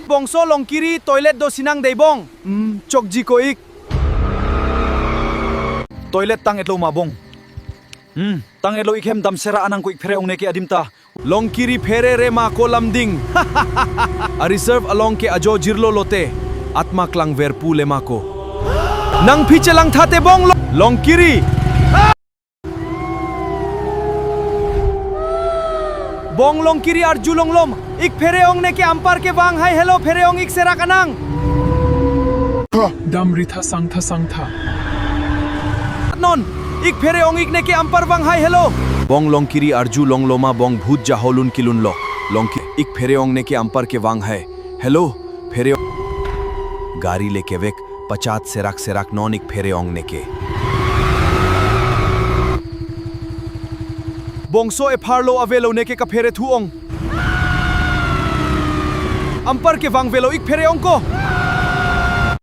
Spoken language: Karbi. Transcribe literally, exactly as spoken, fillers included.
Bongso Longkiri, toilet do sinang dei bong. Hmm, chokji ko ik. Toilet tang-etlo ma bong. Hmm, tang-etlo, ik hem damsera anang ko, ik phere ongneke adim ta. Longkiri phere re ma ko lamding. A reserve along ke ajo jirlo lote, atma klangver pu le ma ko. Nangphi chelang thate bong lo-, Longkiri. Bong Longkiri arjulonglom, ik phere ongneke ampar ke vanghai helo, phere ong ik serak anang. Damritha sangtha sangtha. Non, ik phere ong ik neke ampar vanghai helo. Bong Longkiri arjulonglo ma bong bhut jaholun kilunlo. Longki-, ik phere ongneke ampar ke vanghai helo, phere ong. Gari le kevek, pachat serak serak non ik phere ongneke. Bongso epharlo avelo neke kaphere thu ong. Ampar ke vangvelo, ik phere ong ko.